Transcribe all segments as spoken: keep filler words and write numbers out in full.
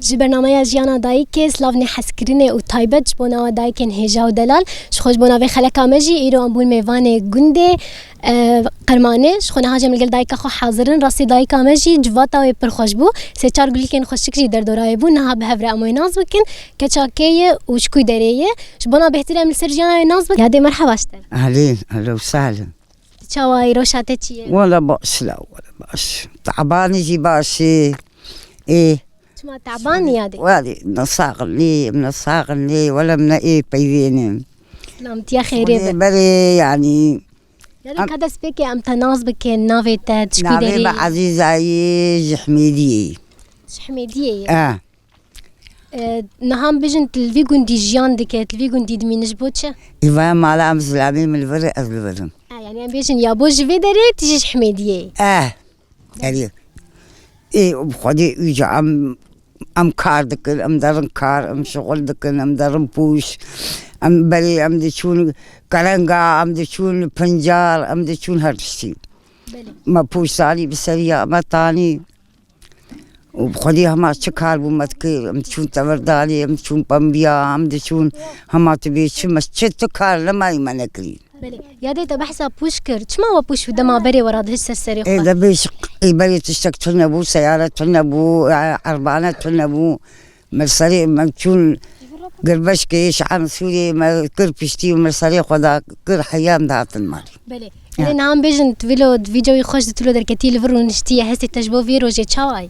Ji bernameya Jiyana Dayikê, slavnê hezkirinê û taybet ji bo nava dayikên hêja û delal. Ji xwe ji bo navê xeleka me jî îro em bûn mêvanê gundê, e, Qermanê. Ji xwe niha jî em li gel dayika xwe hazir in. Rastî dayika me jî civata wê pir xweş bû. Sê çar gulîkên xweşik jî derdora wê bûn. Niha bi hev re em wê nas bikin. Keça kê ye û ji kû derê ye? Ji bona bêhtir em li ser jiyana wê nas bikin. Yadê, merheba ji te. Ehlîn, ehlen û sehlen. Çawa yî, roşa te çi ye? Wele baş la, wele baş. Tebanî jî baş e. Ê. Çima tebanî Yadê? Wele ne saxin lê, em ne saxin lê, wele em ne ê peyvênin. Selamtiya xêrê be. Berê, yanî. Yadê, em ka dest pê ke em te nas bikin, navê te, ji kû derê? Navê me Ezîza ye, ji Himêdiyê ye. Ji Himêdiyê ye. E. E, niha em bêjin tu li vî gundî jiyan dike, tu li vî gundî dimînî ji bo çi? Îvaya mala em zilamê min li vir e, ez li vir im. E, yanî em bêjin ya bo ji vê derê tu jî ji Himêdiyê yî. E, derê. Ê, bi Xwedê îca em, em kar dikin, em derin kar, em şixul dikin, em derin pûş, em berê, em diçûn kerenga, em diçûn pincar, em diçûn her tiştî. Belê. Me pûş zanî bi serî ya me tanî. Û bi Xwedê hema çi kar bû me dikir, em diçûn tevirdanê, em diçûn pembiya, em diçûn hema tu bê çi, me çi tu kar nemayî me nekirî. Belê. Yadê, te behsa pûş kir. Çima we pûş û dema berê we radihişt ser serê xwe? Ê, de bêş, ê, berê tiştek tune bû, seyare tune bû, e, erbane tune bû. Me serê, me çûn girbeşkê şan Sûriyê, me kir piştî û me serê xwe da kir, heya em dihatin malê. Belê. Ya. Lê niha em bêjin, tu vîlo, vîdeoyê xweş di tu lo derketî li vir rûniştiye, hestê te ji bo vê rojê çawa ye?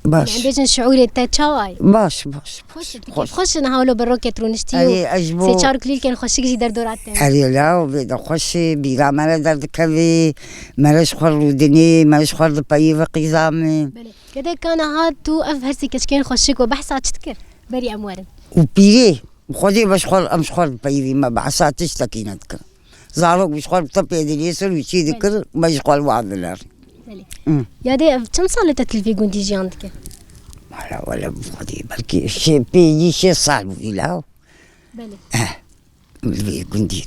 Baş. Em bêjin şiûrê te çawa ye? Baş, baş, baş. Xweş e, xweş. Xweş e niha wilo bi roket rûniştî û Erê, ez ji bo sê çar kulîlkên xweşik jî derdora te. Erê, law, vê de xweş e, bîra me re derdikeve, me re ji xwe rûdinê, me re ji xwe dipeyivî qîza min. Belê. Yadê, ka niha tu ev her sê keçikên xweşik we behsa çi dikir? Berî em werin. Û pîrê, Xwedê be ji xwe, em ji xwe dipeyivî, me behsa tiştekî nedikirin. Zarok bi ji xwe bi tepê dilê ser û çî dikir, me ji xwe li wan diler. Belê. Hı. Yadê, ev çend sal e te tu li vî gundî jiyan dike? Wala, wala, bi Xwedê, belkî şê, pêncî şêst sal bû vî law. Belê. Eh, li vê gundî.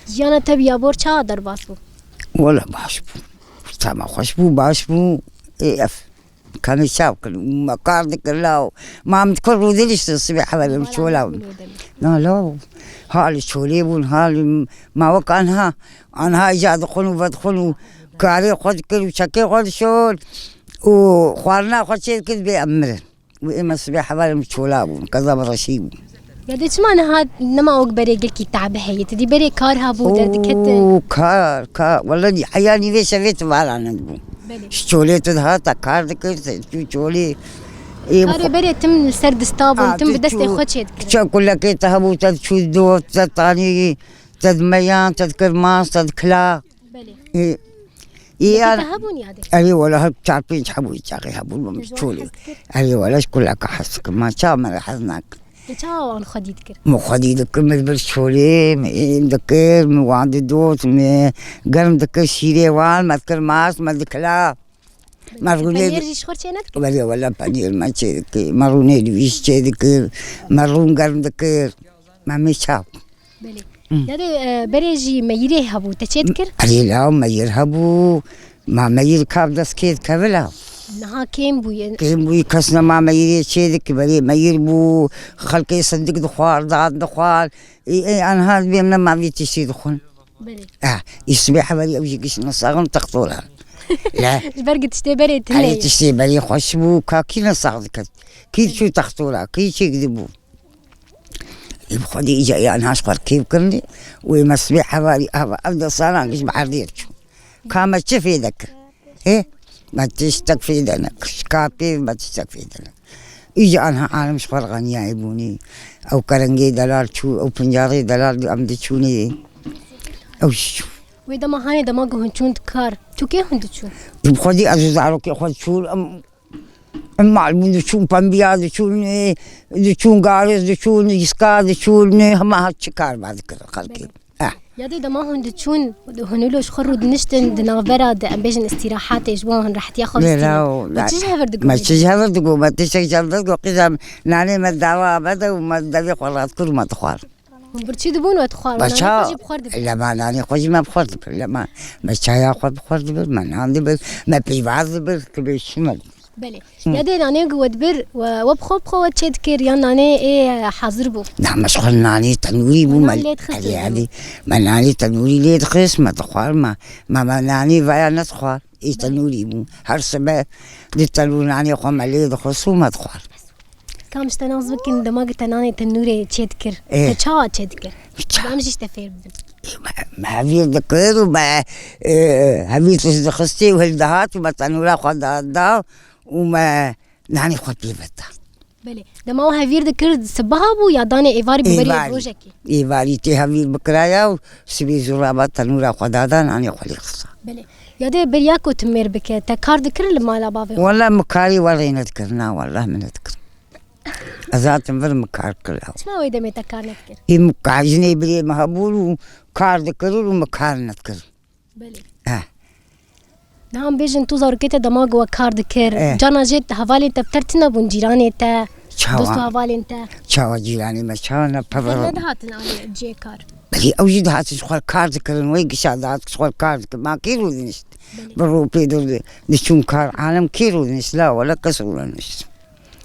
Jiyana te bi yabor çawa derbas bû? Wala baş bû. Ortama xweş bû, baş bû. Ê, ev. Kanê çav kirin. Me kar dikir law. Ma min dikir rûdiniştin sibê hevalê min çola bûn. Na law. Halî çolê bûn, halî ma wek anha. Anha îca dixwin û vedixwin û karê xwe dikir û çekê xwe dişon. Û xwarina xwe çê dikir bê em mirin. Û ê me sibê hevalê min çola bûn, keza bi reşî bûn. Ya dê çima niha nema wek berê gelkî tabi heye? Tu dî berê kar hebû, derdiketin. Oo, kar, kar. Wele heya nîvê şevê tu vara nendibû. Belê. Ji çolê tu dihata kar dikir, tu çolê. Ê, karê berê tim li ser dista bûn, a, tim tu bi destê çû, xwe çê dikir. Çi kulekê te hebû, te diçû dov, te tanî, te dimeyan, te dikir mas, te dikila. Belê. Ê, ê, Yekê an-, te hebûn ya dê? Erê wele her çar pênc hebû, çaxê hebûn, min çolê. Erê wele ji kuleka hez dikim, ma çawa min re hez nakir? Te çawa wan xwedî dikir? Min xwedî dikir, min dibir çolê, min ên dikir, min wan didot, min germ dikir şîrê wan, me dikir mas, me dikila. Me rûnê penîr jî ji xwe çê nedikir? Belê wele penîr me çê dikir, me rûnê dibîst çê dikir, me rûn germ dikir. Me mê çaw. Belê. Hı. Ya dê, e, berê jî meyirê hebû, te çê dikir? Erê la, meyir hebû. Ma meyir ka bi dest kê dikeve la? Niha kêm bûye. Kêm bûye, kes nema meyirê çê dikir, berê meyir bû, xelkê sindik dixwar, dad dixwar. Ê, ê, anha dibêm nema vî tiştî dixwin. Belê. Ah, îsbê hevalî ew jî gişt nesaxin textora. La. Ji ber gi tiştê berê tune ye. Erê tiştê berê xweş bû, ka kî nesax diket. Kî diçû textora, kî çêk dibû. Ê bi Xwedê îca yan haş xwar kêf kirine û ê me sibê hevalî ava ev de saran giş bi erdê çû. Ka me çi fêde kir? Ê? Me tiştek fêde nekir. Ji ka pê me tiştek fêde nekir. Îca anha alem ji xwe re xeniyayê bûnî. Ew kerengê delal çû, ew pincarê delal em diçûnê. Ew jî çû. Wê dema hanê dema ku hûn çûn dikar, tu kê hûn diçûn? Bi Xwedê ez û zarokê xwe diçûn, em Em mal bûn diçûn pembiya, diçûn, e, diçûn garis, diçûn îska, diçûn, e, hema ha çi kar ba dikirin xelkê. Belê. Eh. Ya dê dema hûn diçûn, hûn wilo ji xwe rûdiniştin di navbera de, em bêjin îstîrahatê, ji bo hûn rehetiya xwe bistînin. Lê la, me çi ji hev re digot? Me çi ji hev re digot? Me tiştek ji hev re digot, qîza nanê me dawa me de û me devê xwe radikir û me dixwar. Hûn birçî dibûn we dixwar, we nanê xwe jî bi xwe dibir. Lema nanê xwe jî me bi xwe dibir, lema me çaya xwe bi xwe dibir, me nan dibir, me peyvaz dibir, tu bê çi me dibir. Belê. Ya dê nanê ku we dibir, we, we bi xwe bi xwe we çê dikir, yan nanê ê hazir bû? Na, me ji xwe nanê tenûrî bû, Nanê me, lê dixist erê, dê. Erê, me nanê tenûrî lê dixist, me dixwar, me, me, me nanê veya nedixwar. Ê tenûrî bû. Her sibe di tenûr nanê xwe me lê dixist û me dixwar. Kam ji te nas bikin, dema ku te nanê tenûrê çê dikir? Ê. Te çawa çê dikir? Ça- Em jî ji te fêr bibin. Ê, me, me hevîr dikir û me, e, hevîr tişt dixistê û hildihat û me tenûra xwe da, da û me nanê xwe pê ve da. Belê. Dema o hevîr dikir, sibaha bû ya danê êvarî bi berî Êvarî. Rojekê? Êvarî tê hevîr bikiraya û sibê zû raba tenûra xwe da, da nanê xwe lê xisa. Belê. Ya dê beriya ku tu mêr bike, te kar dikir li mala bavê xwe? Wala min karî we rê nedikir, na wala min nedikir. Ez hatim vir min kar kir ew. Çima wê demê te kar nedikir? Ê min ka-, jinê birê min hebûn û kar dikir û min kar nedikir. Belê. Eh. Niha em bêjin tu zarokê te dema ku we kar dikir, Eh. Carna jê hevalên te bi te re tune bûn, cîranê te, Çawa? Dost û hevalên te? Çawa cîranê me, çawa ne Te pevero? Nedihatin alê cihê kar? Belê ew jî dihatin ji xwe kar dikirin, wê gişa dihat ji xwe kar dikirin. Ma kê rûdinişt? Belê. Bi rûpê diçûn kar, alem kê rûdinişt? La wele kes rûdinişt.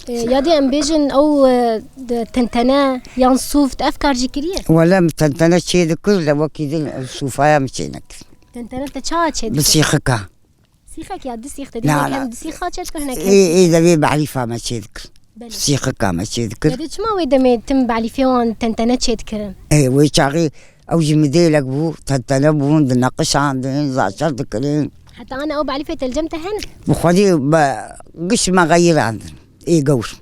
E, ya dê em bêjin ew, e, de tentene yan sûf, tu ev kar jî kiriye? Wele min tentene çê dikir, le wekî din sûfaya min çê nekir. Tentene te çawa çê dikir? Bi sîxika. Sîxek ya du sîx te dî, Na, hinek na. Hem du sîxa çê dikir, hinek hem Ê, ê, devê belîfa me çê dikir. Belê. Sîxika me çê dikir. Ya dê çima wê demê tim belîfê wan tentene çê dikirin? Ê, wê çaxê ew jî midêlek bû, tentene bûn, dineqişandin, zaçer dikirin. Heta ana ew belîfê te li cem te hene? Bi xwedê be, giş me xeyirandin. Ê gewr.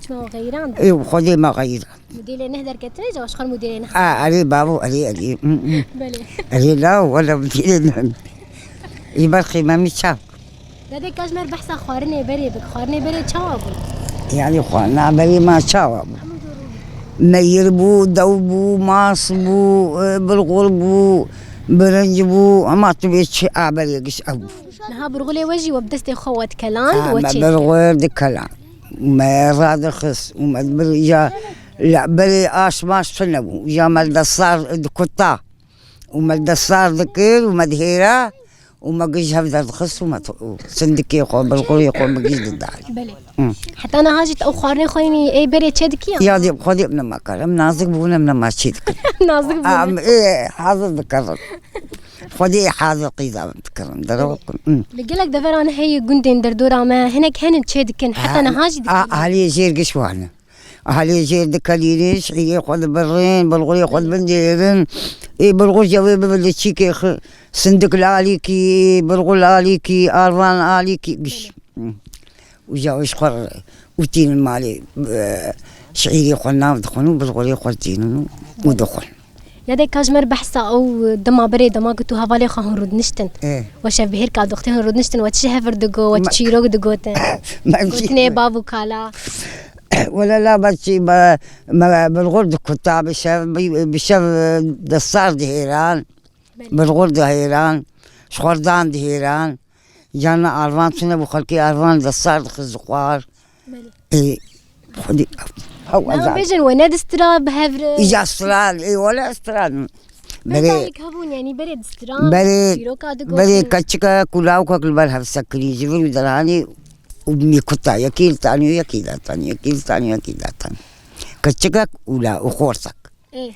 Çima we xeyirandin? Ê, bi xwedê me xeyirandin. Mudêlê neh derketine, ji xwe mudêlê neh. A, erê babo, erê, erê. Mm, mm. Belê. Erê la, wele mudêlê neh. Ê berxê me mî çav. Dedê ka ji me re behsa xwarinê berê bik. Xwarinê berê çawa bû? Yani xwarina berê ma çawa bû? Meyir bû, dew bû, mas bû, e, bulgur bû, birinc bû, ama tu bê çi a berê giş ew bû. Niha burgulê we jî we bi destê xwe we dikeland, Ha, we me çê dikir. Birxwe dikeland. Me radixist û me bir ya, la berê aş maş tune bû. Ya me li desar dikuta. Û me li desar dikir û me dihêra û me giş hev derdixist û me to-, û sindikê xwe, birxurê xwe me giş didar. Belê. Hı. Heta niha jî ew xwarinê xwe yînî ê berê çê dikiyan? Ya dê xwe dê nema karim. Nazik bûne nema çê dikirim. Nazik bûne. Am, ê, hazir dikirim. Xwedê hazir qîza min dikirin. Derew Hı. Li gelek deveran heye gundên derdora me, hinek henin çê dikin, heta Ha, niha jî a, dikin. Aliyê jêr giş wane. Aliyê jêr dikelînin, şîrê xwe dibirin, bulgurê xwe dibindêrin. Ê bulgur jewê bibe li çîkê xi-, sindik li alîkî, bulgur li alîkî, arvan li alîkî, giş. Hı. Û jewê ji xwe re û tînin malê, e, şîrê xwe nav dixwin û bulgurê xwe tînin û, û dixwin. Ya dê ka ji me re behsa ew dema berê, dema ku tu hevalê xwe hûn rûdiniştin. Ê. We şevbihêrka doxtê hûn rûdiniştin, we çi hevir digo, we çi Me- çîrok digotin? Me Gotinê bav û kala. Wele la berçî me, me bilgur dikuta bi şev, bi, bi şev, e, destar dihêran. Belê. Bilgur dihêran, ji xwardan dihêran. Carna arvan tune bû, xelkê arvan destar dixist dixwar. Belê. Ê, xwedî, hew Niha ezan. Bêjin we nedistira bi hev re? Îca stiran, ê, wele stiran. Berê, Berê, hebûn, yanî berê distiran, berê, çîroka digotin. Berê keçike ku lawkek li ber hev sekirî, ji vir û derhanî û mîkuta, yekî li tanî û yekî datanî, yekî li tanî û yekî datanî. Keçikek û la, û xorsek. Ê.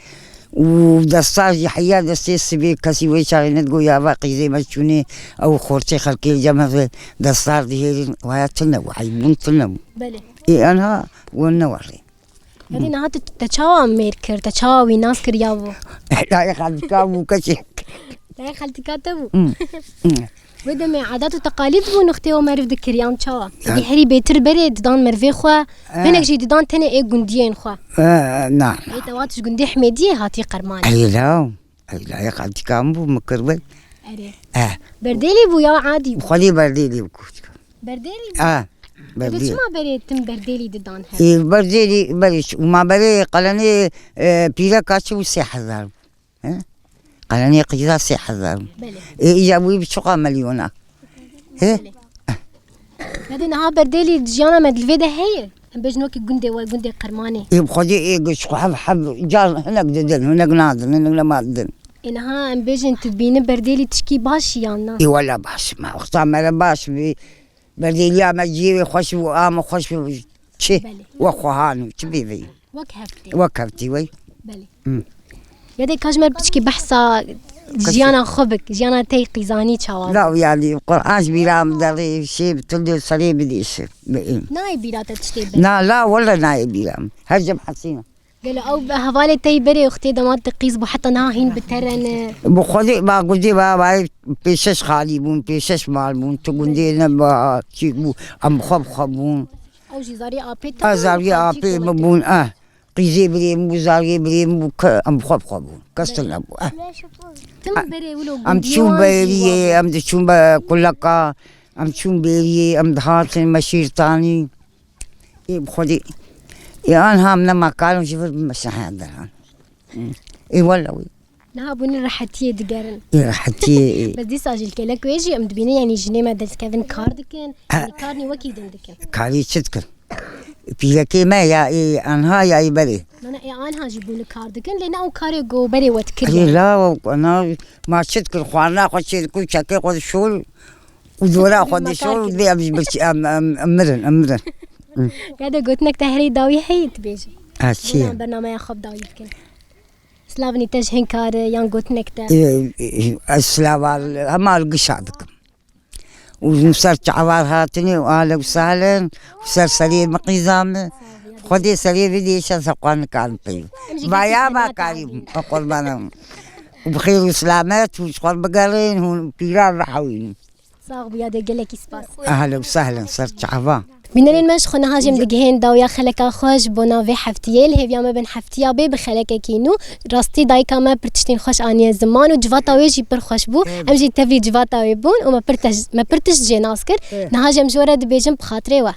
Û destar jî heya destê sibê kesî wê çaxê nedigo ya va qîzê me çûnê ew xorçê xelkê li cem hev destar dihêlin, waya tune bû, heybûn tune bû. Belê. Ê, anha we newarê. Belê, niha tu, te çawa mêr kir, te çawa wî nas kir ya bû? Dayê xaltika bû kesê. Dayê xaltika te bû? Hmm. Hmm. Wê demê edat û teqalîd bû, nixtê û meriv dikir, yan çawa? Ya. Dî herî bêtir berê didan merivê xwe, Eh. hinek jî didan tenê ê gundiyên xwe. Eh, na, na. Ê te wat ji gundê Hemêdiyê hatî Qermanê. Erê la, erê la, ya xaltika min bû, min kir wê. Erê. Eh. Berdêlî bû ya adî bû? Xwedê berdêlî bû. Berdêlî bû? Ah, Ê, berdêlî. Çima berê tim berdêlî didan hev? Ê, berdêlî, berê û ma berê qelenê, e, pîreka çi bû sê hezar bû. He? Qelenê qîza sê hezar. Belê. Ê, îca bûyî bi çiqa milyona. He? Belê. Nedê niha berdêlî jiyana me di vê de heye. Em bêjin wekî gundê we, gundê Qermanê. Ê, bi xwedê ê giş xwe hev, hev car hinek didin, hinek nadin, hinek nema didin. Ê, niha em bêjin tu dibîni berdêlî tişkî baş yan na? Ê, wela baş. Ma wexta me re baş bî. Berdêliya me ciyê wê xweş bû, a me xweş bû. Çi? Belê. We xwehan û çi bê veyî? Wek heftê. Wek heftê wey. Belê. Hı. Ya de ka ji me piçkî behsa jiyana xwe bik, jiyana te yê qîzanî çawa bû? La yani Qur'an ji bîra min derê şê bi tu lê serê bidêşe. Nayê bîra te tiştê be? Na la wele nayê bîra min. Her cem hesîna. Gelo ew bi hevalê te yî berê wextê dema te qîz bû heta niha hîn bi te re ne? Bi xwedê ba gundê ba ba pêşeş xalî bûn, pêşeş mal bûn. Tu gundê ne ba çîk bû. Em bi xwe bi xwe bûn. Ew jî zarî apê te A bûn, zarî xaltî apê kûmetê. Min bûn, eh. Qîzê birê min bû, zargê birê min bû, ke em bi xwe bi xwe bûn. Kes tune bû, eh. Tim berê wilo Em gundiyê çûn wan jî beriyê, wa em diçûn be kuleka, em çûn beriyê, em dihatin meşîrtanî. Ê bi xwedê. Ê anha em nema karin ji vir bimeşe haya deran. Ê wele wî. Niha bûne rehetiyê digerin. Ê rehetiyê, ê. Bes dîsa jî li kêlek wê jî em dibînin, yanî jinê me derdikevin kar dikin, Ha. Yanî karnî wekî din dikin. Karî çi dikin? Pîrekê me ya ê anha ya ê berê. Nana ê anha jî bûne kar dikin, lê ne ew karê ku berê we dikir Ê yani. La, ana, ma çi dikin? Xwarina xwe çê dikin, çekê xwe dişol û dora xwe dişol û dibê em ji birçî, em, em, em mirin, em mirin. Ya de gotinek te herî dawî heye dibêjî. Ha, çi ye? Yan bernameya xwe bi dawî bikin. Slavnî te ji hin kar e, yan gotinek te? Ê, ê, ez slava hema li gişa dikim. Û ji ser çavar hatinê û ahlen û sahlen û ser serê min qîza min. Xwedê serê bidêşe, ez xwe nikarim peyv. Em jî Vaya gelkî va sebat karî abî. Qurbana min. Û bi xêr û silamet hûn ji xwe bigerin, hûn pîran rihewînin. Sax bû ya de gelekî spas. Ahlen û sahlen ser çava. Bînerên me ji xwe niha jî em digihên dawiya xeleka xwe ji bona vê heftiyê. Li hêviya me bin heftiya bê bi xelekekî nû. Rastî dayika me pir tiştên xweş aniye ziman û civata wê jî pir xweş bû. Em jî tevî civata wê bûn û me pir te-, me pir tişt jê nas kir. Niha jî em ji we re dibêjin bi xatirê we.